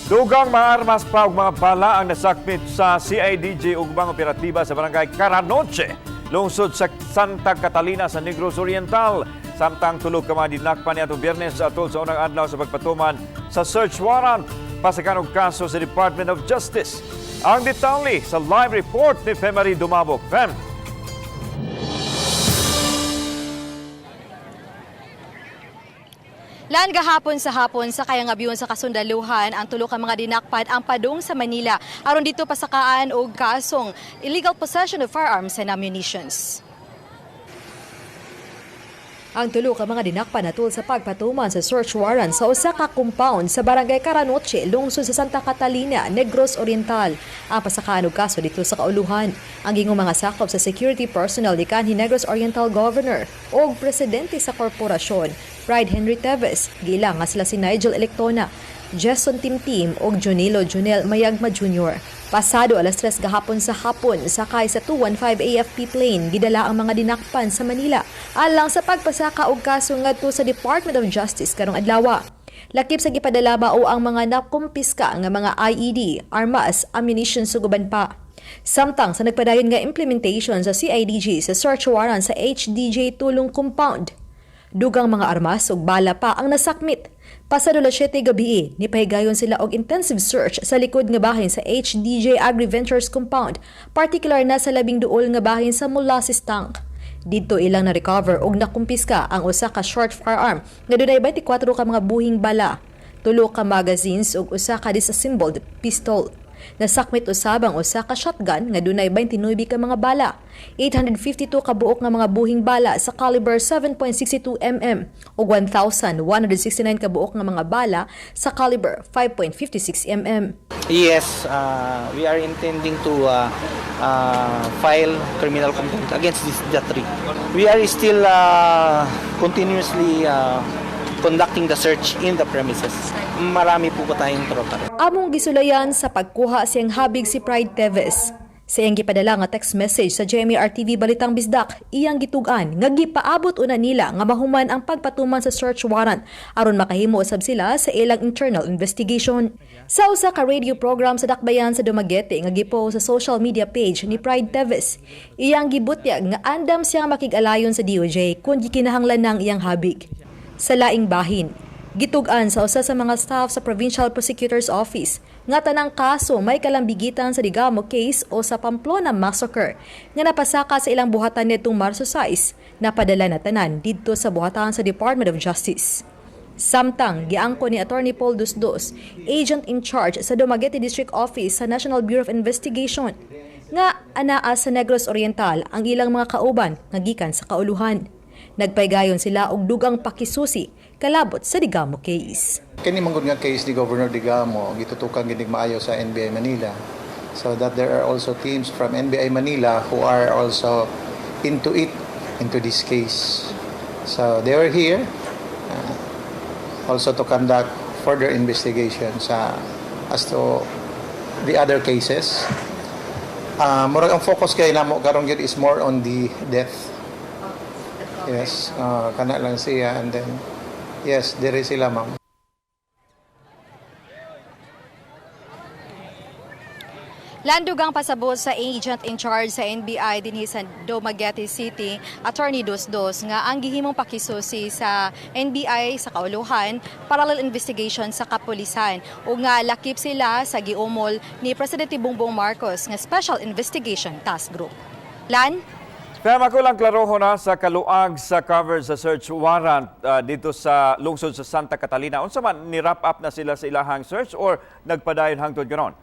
Dugang mga armas pa ug mga bala ang nasakmit sa CIDG ug ubang operatiba sa barangay Caranoche, lungsod sa Santa Catalina sa Negros Oriental. Samtang tulo ka mga dinakpan niadtong Biyernes atol sa unang adlaw sa pagpatuman sa search warrant pasakan og kaso sa Department of Justice. Ang detalye sa live report ni Femary Dumabok. Fem. Lan, gahapon sa hapon sa kayang abiyon sa kasundaluhan ang tulo ka mga dinakpan ang padung sa Manila aron dito pasakaan og kasong illegal possession of firearms and ammunitions. Ang tulo ka mga dinakpan natul sa pagpatuman sa search warrant sa usa ka compound sa barangay Caranoche, lungsod sa Santa Catalina, Negros Oriental. Ang pasakaan og kaso dito sa kauluhan. Ang gingong mga sakop sa security personnel ni kanhi Negros Oriental Governor og presidente sa korporasyon, Pride Henry Teves, giila nga sila si Nigel Electona, Jason Timtim ug Junilo Junel Mayagma Jr. Pasado alas 3 gahapon sa hapon, sakay sa 215 AFP plane, gidala ang mga dinakpan sa Manila alang sa pagpasaka og kaso ngadto sa Department of Justice karong adlaw. Lakip sa gipadala mao ang mga nakumpiska nga mga IED, armas, ammunition ug uban pa. Samtang sa nagpadayon nga implementation sa CIDG sa search warrant sa HDJ Tulong Compound, dugang mga armas ug bala pa ang nasakmit. Pasado alas 7 gabi, nipahigayon sila og intensive search sa likod nga bahin sa HDJ Agri-Ventures Compound, particular na sa labing duol nga bahin sa molasses tank. Didto ilang na-recover og nakumpiska ang usa ka short firearm nga dunay 24 ka mga buhing bala, tulo ka magazines ug usa ka disassembled pistol. Nasakmit usab ang usa ka shotgun nga dunay 29 ka mga bala, 852 ka buok nga mga buhing bala sa caliber 7.62 mm ug 1,169 ka buok nga mga bala sa caliber 5.56 mm. Yes, we are intending to file criminal complaint against the three. We are still continuously conducting the search in the premises. Marami po tayong tropa rin. Among gisulayan sa pagkuha siyang habig si Pride Teves. Sa iyang gipadala nga text message sa GMA RTV Balitang Bisdak, iyang gitug-an nga gipaabot una nila nga mahuman ang pagpatuman sa search warrant aron makahimo usab sila sa ilang internal investigation. Sa usa ka radio program sa Dakbayan sa Dumaguete nga gipost sa social media page ni Pride Teves, iyang gibutyag nga andam siya makig-alayon sa DOJ kung gikinahanglan ng iyang habig. Sa laing bahin, gitug-an sa usa sa mga staff sa Provincial Prosecutor's Office nga tanang kaso may kalambigitan sa Degamo case o sa Pamplona Massacre nga napasaka sa ilang buhatan nitong Marso 6, napadala na tanan didto sa buhatan sa Department of Justice. Samtang giangko ni Attorney Paul Dusdos, agent in charge sa Dumaguete District Office sa National Bureau of Investigation, nga anaa sa Negros Oriental ang ilang mga kauban nga gikan sa kauluhan. Nagpaygayon sila og dugang pakisusi kalabot sa Degamo case. Kini man gud nga case ni Governor Degamo, gitutukan ginig maayo sa NBI Manila. So that there are also teams from NBI Manila who are also into it, into this case. So they are here also to conduct further investigation sa as to the other cases. Murag ang focus kay namo karon gyud is more on the death. Yes, kana lang siya and then yes, dire sila, ma'am. Landugang pasabot sa agent in charge sa NBI dinhi sa Dumaguete City, Attorney Dosdos, nga ang gihimong pakisusi sa NBI sa kauluhan, parallel investigation sa kapulisan ug nga lakip sila sa giumol ni Presidente Bongbong Marcos nga Special Investigation Task Group. Lan? Kaya makulang klaroho na sa kaluag sa cover sa search warrant dito sa lungsod sa Santa Catalina. Unsa man ni wrap up na sila sa ilahang search or nagpadayon hangtod karon?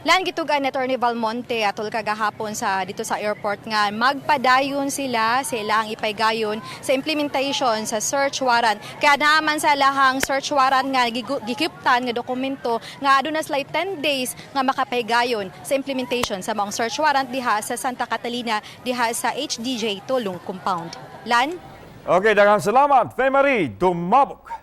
Lan, gitugan ni Attorney Valmonte atol kagahapon sa dito sa airport nga magpadayon sila sa ilang ipaygayon sa implementation sa search warrant. Kaya naaman sa lahang search warrant nga gikiptan nga dokumento nga aduna sila 10 days nga makapaygayon sa implementation sa maong search warrant diha sa Santa Catalina, diha sa HDJ Tulong Compound. Lan? Okay, daghang salamat, Femary Dumabok.